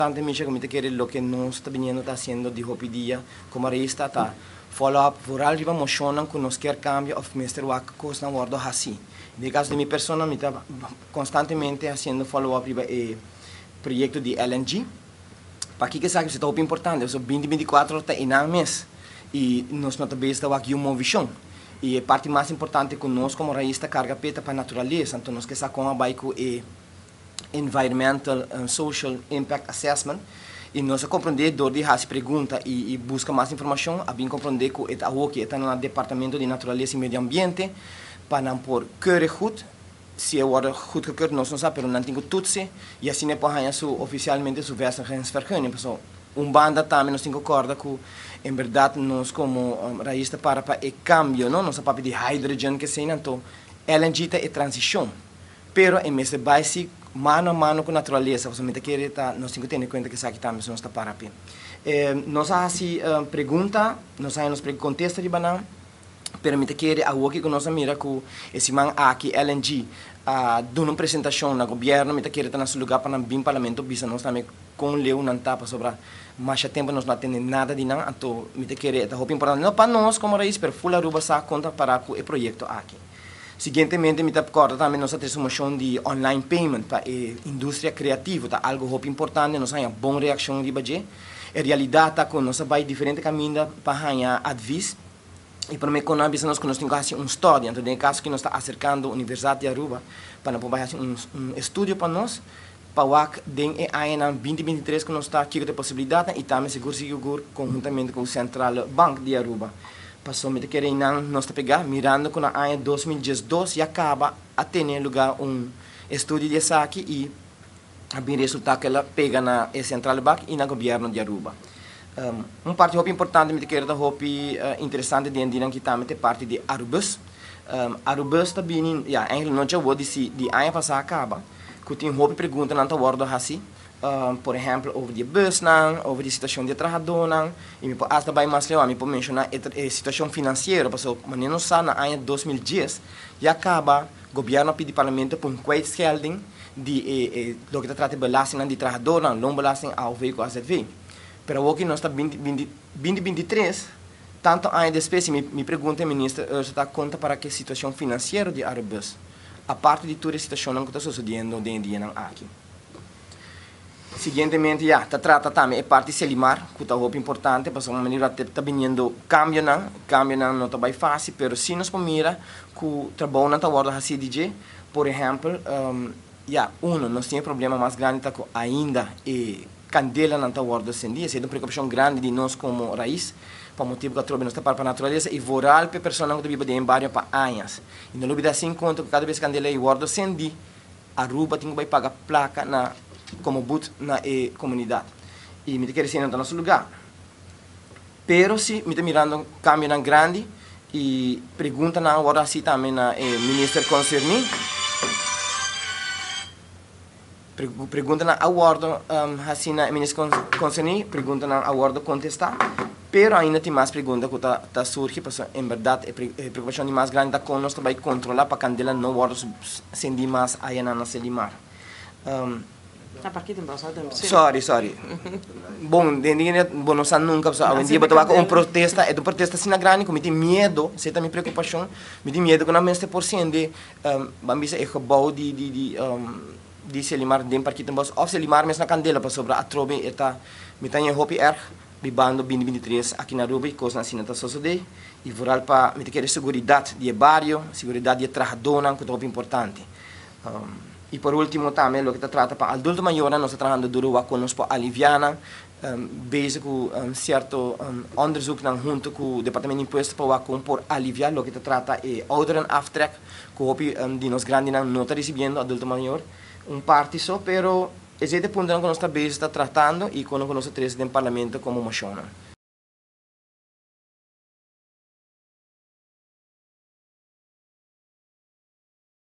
Importante Misha ku mi ta kere loke nos ta biniendo ta hasiendo di hopi dia komo revista ta follow up vooral riba moshonnan ku nos kier kambia òf mester wak kosnan wòrdu hasi. Den e kaso di mi persona mi ta konstantemente hasiendo follow up riba e proyekto di LNG. Pakiko esaki ta hopi importante? Pasobra binti 24 ta einan mes i nos no ta bezig ta wak yu movishon. I e parti mas importante ku nos komo rais ta karga p'e ta pa naturalesa. Anto nos ke sa kon a bai ku e Environmental and Social Impact Assessment y nos a comprende door di haci pregunta y busca mas informacion a bin comprende cu e ta awoki e ta na Departamento di Naturalesa y Medio Ambiente pa nan por keur e goed, si e wordo goedgekeurd nos no sa pero nan tin cu toetsen y asina e por haya su oficialmente su vestigingsvergunning pasobra un banda tambe nos tin cu corda cu en berdad nos como raiz ta para pa e cambio no, nos a papia di hydrogen kesey anto LNG ta e transicion. Pero e mester bai si mano a mano ku naturalesa, pasobra mi ta kere ta nos tin ku tene kuenta ku esaki tambe si nos ta para p'e. Nos a hasi pregunta, nos a haña nos kontesta riba nan, pero mi ta kere awoki ku nos a mira ku e siman aki LNG a duna un presentashon na gobièrnu, mi ta kere ta na su lugá pa nan bin parlamento bisa nos tambe kon leu nan ta, pasobra masha tempu nos no a tende nada di nan, anto mi ta kere e ta hopi importante no pa nos komo rais pero ful Aruba sa kon ta para ku e proyekto aki. Siguientemente mi ta corda tambe nos a trece un mocion di online payment pa e industria creativo, ta algo hopi importante, nos a haña bon reaccion riba dje. E realidad ta cu nos a bay diferente caminda pa haña advies y prome cu nan a bisa nos cu nos tin cu haci un study, anto den e caso aki nos ta acercando Universidad di Aruba pa nan por bay haci un estudio pa nos pa wak den e añanan 2023 cu nos ta kico ta e posibilidadnan y tambe sigur sigur conhuntamente cu Centrale Bank di Aruba. Pasobra mi ta kere einan nos ta pega mirando cu na aña 2012 ya caba a tene lugar un estudio di esaki y a bin resulta cu el a pega na e Centrale Bank y na Gobierno di Aruba. Un parti hopi importante mi ta kere ta hopi interesante den dinan aki tambe ta e parti di Arubus. Arubus ta bini, ya eigenlijk no djawo di si di aña pasa a caba. Ku tin hopi preguntanan ta wòrdu hasi, por ehèmpel over di e bùsnan, over di e situashon di e trahadónan, i mi por asta bai mas leu, ami por menshoná e situashon finansiero, pasobra manera nos sa na aña 2010 ya kaba gobièrnu a pidi parlamento pa un kwijtschelding di e loke ta trata e belastingnan di trahadónan, loonbelasting, AOV ku AZV. Pero awoki nos ta binti binti binti 23, tantu aña despues i mi pregunta e minister Urso ta konta para ke situashon finansiero di Arubus. Aparte di tur e situacionnan cu ta sucediendo den e dianan aki. Siguientemente ya ta trata tambe e parti Selimar cu ta hopi importante pasobra manera ta biniendo cambionan, cambionan no ta bay facil pero si nos por mira cu trabounan ta wordo haci di dje. Por ehempel ya uno nos tin e problema mas grandi ta cu ainda e Candelanan ta wordo cendi, esey ta un preocupacion grandi di nos como rais, pa motibo cu atrobe nos ta par pa naturaleza y vooral p'e personanan cu ta biba den e bario pa añas. Y no lubida sin conta cu cada bes candela ey wordo cendi, Aruba tin cu bay paga placa na como but na e comunidad. Y mi ta kere esey no ta na su lugar. Pero si mi ta mirando cambionan grandi y preguntanan a wordo haci tambe na e minister concerni. Preguntanan a wordo haci na e minister concerni, preguntanan a wordo contesta, pero ainda tin mas pregunta cu ta surgi pasobra en berdad e preocupacion di mas grandi ta con nos ta bay controla pa candela no wordo cendi mas ayanan na Selimar. Sorry, sorry. Bon, den di bo no sa nunca pasobra awendia bo ta wak un protesta, e ta un protesta asina grandi cu mi tin miedo, esey ta mi preocupacion, mi tin miedo cu nan mester por cende Ban bisa e gebouw di di di di Selimar den Parkietenbos of Selimar mes na kandela pasobra atrobe e ta mi ta ña hopi erg bibando binti 23 aki na Aruba y kosnan asina ta sosode y vooral pa mi ta kere seguridat di e bario, seguridat di e trahadónan ku ta hopi importante. Y por ultimo tambe loke ta trata pa adulto mayornan nos ta trahando duro wak kon nos por alivia nan Bezig ku sierto onderzoeknan hunto ku Departamento di Impuesto pa wak kon por alivia loke ta trata e ouderenaftrek ku hopi di nos grandinan no ta risibiendo, adulto mayor, un parti so, pero esei ta e puntonan ku nos ta bezig ta tratando i ku nos ta trese den Parlamento komo moshonnan.